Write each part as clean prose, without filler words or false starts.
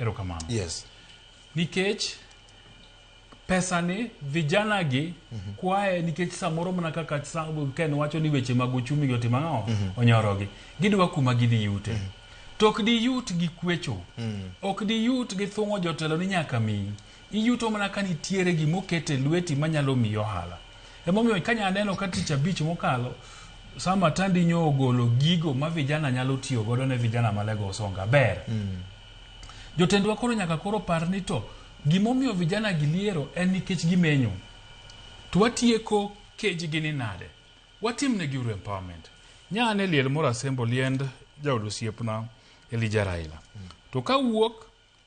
Erokamano. Yes. Nikech pesa ni vijana gi kwaye nikech samoro mana kaka Ken wacho ni weche mag uchumi gi otimo ang'o onyorogi. Gidwa kuma gidhi yute. To ok diyut gi kwecho. Ok diyut gi thung'o jotelo ni nyaka miyi. Iyuto mana ka nitiere gima oket e lweti manyalo miyi ohala. Emomiyo kanya aneno ka tich abich mokalo Sam Atandi nyo ogolo gigo ma vijana nyalo tiyo godo ne vijana ma Lego Usonga. Ber. Jotendwa koro nyaka koro par ni to gimomiyo vijana gi liero en nikech gimenyo. To watieko kejgi ni nade? Watim negi uru empowerment. Nya ane liel moro asembo liend jaod osiepna Elijah Raila. To kawuok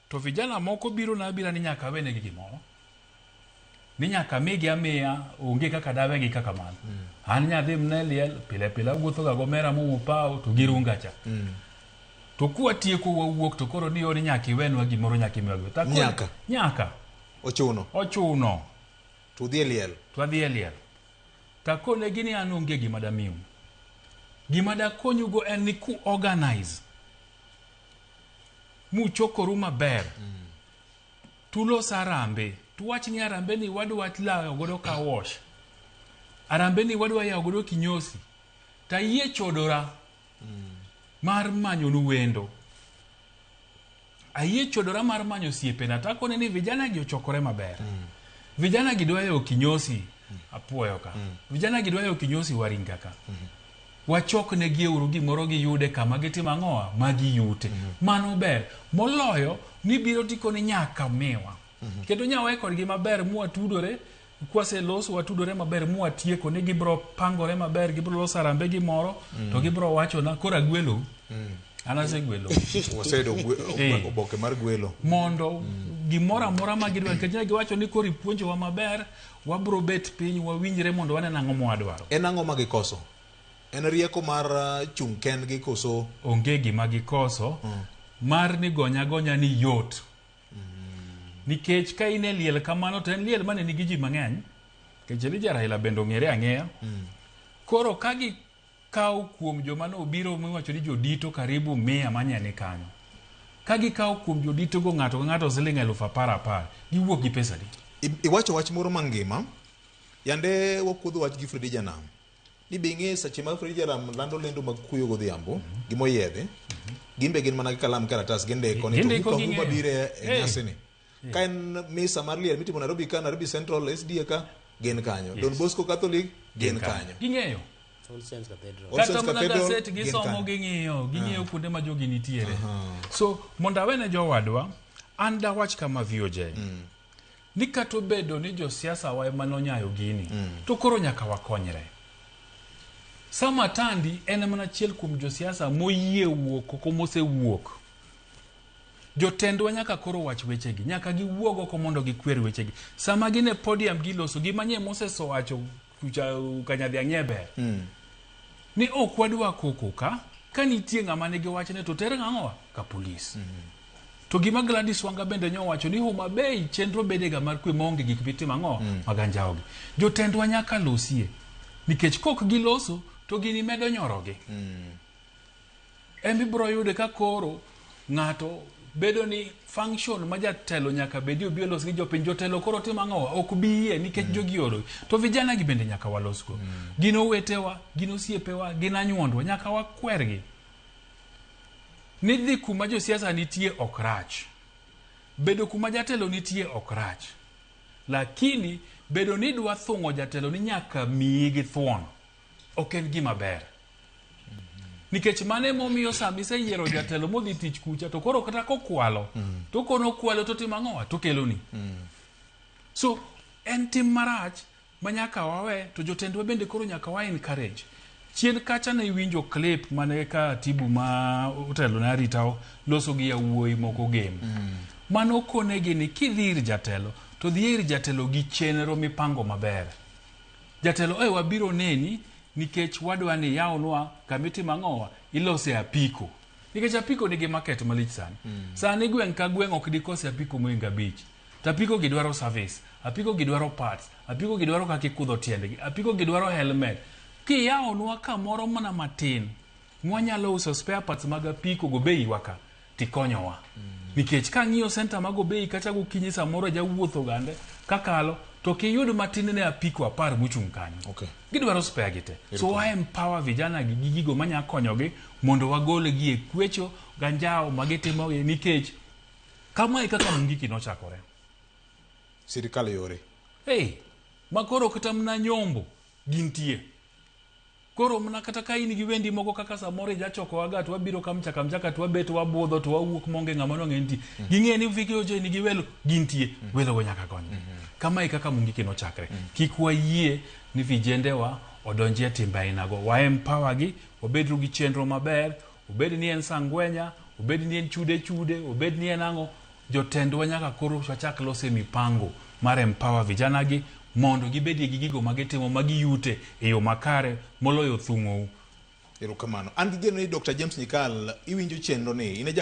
to vijana moko biro na abira ni nyaka awenegi gimoro. Ni nyaka migi amiya onge kaka dawegi kaka mano. An nyadhi mna e liel pile pile awuotho ga gomera momo pawo to girunga cha. To kwatieko wawuok to koro ni ni nyaka iwenwa gimoro nyaka imiwa gimoro. To akoni- Nyaka. Nyaka. Ochuno. Ochuno. To udhi e liel. To adhi e liel. To akonegi ni an onge gima damiu. Gima dakonyugo en ni ku organize muchokoru maber tulos arambe tuwach ni arambe ni wadwa lawo godo car wash arambe ni wadwa yawo godo kinyosi tayie chodora mar manyonu wendo ayie chodora mar manyo osiepena to akone ni vijana gi ochokore maber vijana gi dwa yawo kinyosi apuoyo ka vijana gi dwa yawo kinyosi waringa ka wachok ne uru gimoro giyude kama gitimo ang'owa ma giyute mano ber moloyo ni biro tikoni nyaka miwa kendo nyawe kodgi maber mwatudore kwaseloso watudore maber mwatieko ni gibro pangore maber gibro loso arambe gimoro to gibro wachona koro agwelou an asegwelou Waseyudo Eh. oboke mar gwelo. mondo gimoro amora ma gidwaro nikech ne giwacho ni koro ipuonjowa maber wabro bet piny wawinjre mondo wane nang'o mwadwaro En ang'o ma gikoso? En rieko mar chung' kendgi koso onge gima gikoso mar ni gonya gonya ni yot nikech ka in e liel kamano to en liel mane nigi ji mang'eny nikech Elijah Raila bende ong'ere ang'eya koro ka gikawo kuom joma nobiro miwacho ni jodito karibu mia manye ni kanyo ka gikawo kuom jodito go ng'ato ka ng'ato siling 10,000 10,000 giwuok gi pesa di Iwacho wach moro mangima yande wakuodho wach gi Fredi Janam ni be ing'e seche ma Fredi Janam lando lendo mag kuyo godhiambo gi moyiedhi gin be gin mana gi kalam karatas gindiko ni to Gindiko huka ging'eyo. huka biro e Hey. nyasini ka en misa mar liel mitimo Nairobi ka Nairobi Central SDA ka gin kanyo Don Bosco Catholic gin kanyo ging'eyo All Saints Cathedral. All kata Saints mana Cathedral, gaset gin gisomo kanyo. ging'iyo ging'iyo kuonde ma jogi nitiere so mondo awene jowadwa an dawach kama VOJ ni kata obedo ni josiasa wa ema nonyayo gini to koro nyaka wakonyre Sam Atandi en mana achiel kuom josiasa moyie wuok oko mosewuok jotendwa nyaka koro wach wechegi nyaka giwuog oko mondo gikwer wechegi sama gin e podium giloso gima nye Moses owacho kucha kanyadhiang' nye ber ni ok wadwa koko ka ka nitie ng'ama nigi wachne to ter ng'ang'owa ka polis to gima Gladys Wanga bende nyo owacho ni Homa Bay chenro bedega mar kwe maonge gik mitimo ang'o mag anjawogi jotendwa nyaka losie nikech kok giloso to gini medo nyorogi ema ibiro yude ka koro ng'ato bedo ni function ma jatelo nyaka bedi obi olos gi jopiny jotelo koro timo ang'o ok bi yie nikech jogi oro to vijana gi bende nyaka walosgo gin owetewa gin osiepewa gin anyuondwa nyaka wakwergi ni dhi kuma josiasa nitie ok rach bedo kuma jatelo nitie ok rach lakini bedo ni idwa thung'o jatelo ni nyaka miyi gi thuon ok en gima ber nikech mano emomiyo sama iseyiero jatelo modhi tich kucha to koro kata kokwalo to kono okwalo to timo ang'owa to keloni so en tim marach ma nyaka wawe to jotendwa bende koro nyaka wa encourage chien kacha ne iwinjo clip mane ka tibu ma otelo ne arita loso gi yawuoyi moko gem mano konegi ni kidhi ir jatelo to dhi ir jatelo gi chenro mipango maber jatelo e wabiro neni nikech wadwa ni yawnwa kamitimo ang'owa ilose apiko nikech apiko nigi market malich sani sani gweng' ka gweng' ok dikose apiko moingo abich to apiko gi dwaro service apiko gi dwaro parts apiko gi dwaro kaka ikudho tiendgi apiko gi dwaro helmet kiyawonwa kamoro mana matin mwanyalo uso spare parts mag apiko go bei wa ka tikonyowa. Nikech kang'iyo center mag Obei kacha gokinyi samoro jawuotho gande kakalo to kiyud matin ne apiko 10 mochung' kanyo. Gidwaro spare gi te. So wa empower vijana gi gi gigo manya konyogi mondo wagolgi e kwecho ganjao magitimogi nikech kamae kaka Mungiki nochakore. Sirikal yore. Hey, makoro kata mana nyombo gintie. Koro mana kata ka in gi wendi moko kaka samoro ijachoko waga to wabiro kamchaka mchaka to wabet wabudho to wawuok monge ng'ama nong'e nitie. Ging'e ni Vicky Ojoy nigi welo gintie. Welo go nyaka konygi. Kamae kaka Mungiki nochakre. Kik wayie ni vijendewa odonjie timbe ainago. Wa empower gi, wabedru gi chenro maber, obed ni en sangwenya, obed ni en chude chude, obed ni en ang'o, jotendwa nyaka koro wachak lose mipango mar empower vijana gi mondo gibedie gi gigo magitimo magiyute e yo makare moloyo thung'ou. Erokamano. An gi geno ni Dr. James Nyikal iwinjo chenro ni in e